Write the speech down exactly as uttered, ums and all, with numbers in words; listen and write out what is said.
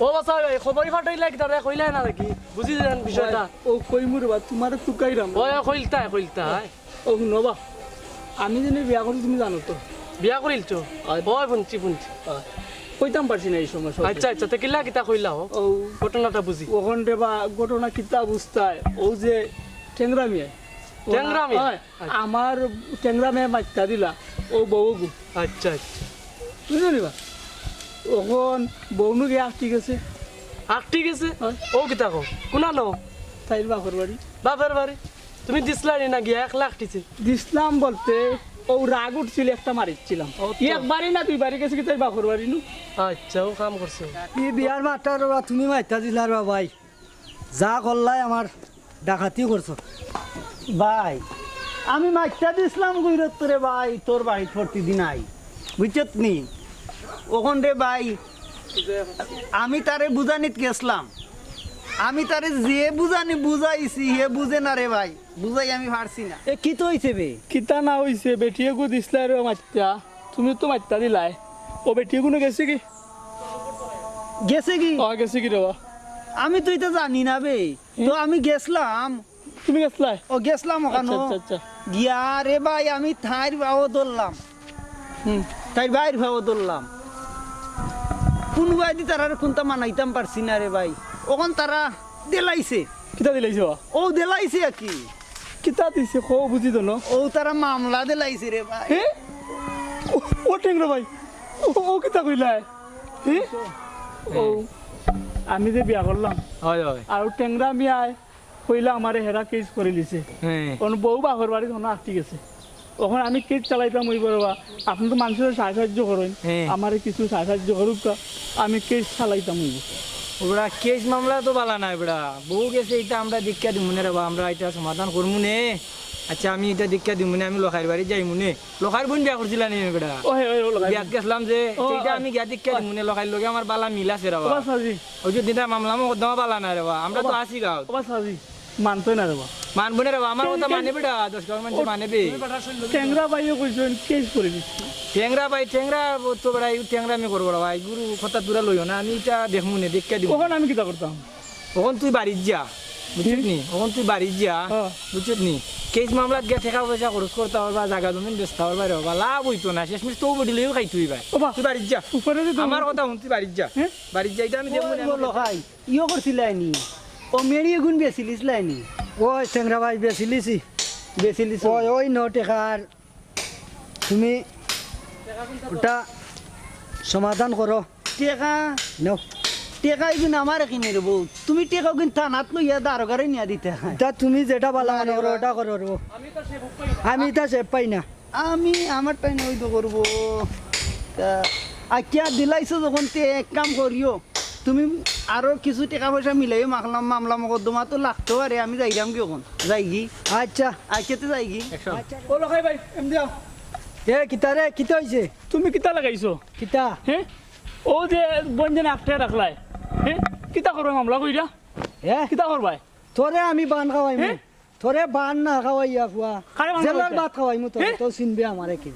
ও বাছা ভাই, খবরই ফাটাইলা কিতা রে, কইলা না নাকি? বুঝি যান বিষয়টা। ও কইমু রে বা, তুমারে তুকাইরাম। ওই, ওই, কইলতায়, কইলতায়। ও হুনো বা, আমি যেনে বিয়া করছি তুমি জানো তো। বিয়া করিলছো? অয়। ওই, হুনছি, হুনছি। অয়। কইতাম পারছি না ই সময় সব। আচ্ছা, আচ্ছা, তে কিলা কিতা কইলা ও? ও। ঘটনাটা বুঝি। অখন রে বা, ঘটনা কিতা বুঝতায়? ও যে টেংরা মিয়া। টেংরা মিয়া? অয়। আচ্ছা। আমার টেংরা মিয়া মাইত্তা দিলা, ও বউগু। আচ্ছা, আচ্ছা। বুঝছো নি বা? অখন বউনু গিয়া আটকি গেছে। আটকি গেছে? অয়। ও কিতা কও? কুনানো? তাইর বাপর বাড়ি। বাপর বাড়ি? তুমি দিছলায় নি না গিয়া একলা আটকিছে? দিছলাম বলতে, ও রাগ উঠছিল, একটা মারিছিলাম। ও তো। একবারই না দুইবারই গেছে কি তাইর বাপর বাড়ি নু? আচ্ছা, ও কাম করছে। ই বিয়ার মাতটা রে বা তুমি মাইত্তা দিলা রে বা ভাই। যা করলায় আমার ডাকাতি করছো। ভাই, আমি মাইত্তা দিছলাম কইরত রে ভাই, তোর বাড়িত প্রতিদিন আই। বুঝছত নি? অখন রে ভাই, আমি তারে বুঝানিত গেছলাম। আমি তারে যে বুঝানি বুঝাইছি, হে বুঝে না রে ভাই। বুঝাই আমি পারছি না। এ, কিতা অইছে বে? কিতা না অইছে, বেটিয়ে গু দিছলায় রে মাইত্তা। তুমি তো মাইত্তা দিলায়। ও বেটিয়ে গুনো গেছে কি? গেছে কি? অ, গেছে কি রে বা? আমি তো ইতা জানি না বে। হুম? তো আমি গেছলাম। তুমি গেছলায়? ও, গেছলাম অখানো। আচ্ছা, আচ্ছা, আচ্ছা। গিয়া রে ভাই, আমি তাইর পাও ধরলাম। হুম। তাইর ভাইর পাও ধরলাম। কুনুবায়দি তারারে কুনতা মানাইতাম পারছি না রে ভাই। অখন তারা দেলাইছে। কিতা দেলাইছে বা? ও দেলাইছে আর কি। কিতা দিছে কও বুঝি তো না। ও তারা মামলা দেলাইছে রে ভাই। হে? ও, ও টেংরা ভাই। ও, ও কিতা কইলায়? হে? ও, আমি যে বিয়া করলাম। অয়, অয়। আর ও টেংরা মিয়ায় কইলা আমারে হেরা কেস করিলিছে। হ্যাঁ। অখন বউ বাপর বাড়িত অনো আটকি গেছে। অখন আমি কেস চালাইতাম অইবো রে বা। আপনে তো মানষরে সাহায্য করইন। হ্যাঁ। আমারে কিছু সাহায্য করউক্কা। আমি কেস চালাইতাম অইবো। ও বেটা, কেস মামলা তো বালা নায় বেটা। বউ গেছে, ইটা আমরা দেখিয়া দিমুনে রে বা, আমরা ইটা সমাধান করমুনে। আচ্ছা, আমি ইটা দেখিয়া দিমুনে, আমি লখাইর বাড়িত যাইমুনে। লখাইর বইন বিয়া করছিলা নি বেটা? ও হে, ও হে, ও লখাইর বিয়াত বইন। গেছলাম যে, ও, ইটা ও। আমি গিয়া দেখিয়া দিমুনে, লখাইর লগে আমার বালা মিল আছে রে বা। ও বা সাজি। অউ যে দিনটা মামলা মকদ্দমা বালা নায় রে বা, আমরা তো আছি গাঁওত। ও বা সাজি। মানতই না রে বা। মানবো না রে বা, আমার কথা মানে বেটা, দশ গাঁওর মানষে মানে বে। টেংরা ভাইয়ে কইছইন, কেস করিলিছে। টেংরা ভাই, টেংরা তো বেটা, ইগু টেংরামি করবো রে বা, ইগুর কথা তুরা লইও না, আমি ইটা দেখমুনে, দেখিয়া দিমু। অখন আমি কিতা করতাম? অখন তুই বাড়িত যা, বুঝছত নি? অখন তুই বাড়িত যা, হ্যাঁ। বুঝছত নি? কেস মামলাত গিয়া টেকা পয়সা খরচ করতা পারবা, জাগা জমিন বেচতা পারবা রে বা, লাভ অইতো না, শেষমেশ তো বডি লইও খাইতে অইবা। ও বা, তুই বাড়িত যা। উপরে যে আমার কথা হুন, তুই বাড়িত যা। হ্যাঁ? বাড়িত যা, ইটা আমি দেখমুনে। ও লখাই। ইয়ো করছিলায় নি? ও মেড়ি এগুন বেচিলিছলায় নি? ওই টেংরা ভাই, বেচিলিছি। বেচিলিছো? ওই, ওই ন টেকার তুমি ওটা সমাধান করো। টেকা? নেও। টেকা এগুন আমারে কিনে রে বউ। তুমি টেকা এগুন থানাত লইয়া দারোগারে নিয়া দিতায়। ইটা তুমি যেটা বালা মনে করো, ওটা করো রে বউ। আমি ইতা সেব পাই না। আমি আমার টাইম ওই তো করবো। তা, আচ্ছা, দিলাইছো যখন, তে এক কাম করিও, তুমি আরো কিছু টেকা পয়সা মিলাইও, মামলা, মামলা মকদ্দমা তো লাগতো পারে, আমি যাইরাম গি অখন, যাইগি। আচ্ছা। আচ্ছা, তে যাইগি। ও লখাই ভাই, এমদি আও। এ, কিতা রে, কিতা অইছে? তুমি কিতা লাগাইছো? কিতা? হে? ও যে বইন যেন আটকে রাখলায়, হে? কিতা করবায় মামলা কইরা? হে? কিতা করবায়? তোরে আমি বান খাওয়াইমু। হে? তোরে বান না খাওয়াইয়া ফুয়া। কারে বান জেলার খাওয়াইতে? ভাত খাওয়াইমু তোরে, হে? তো চিনবে আমারে কি?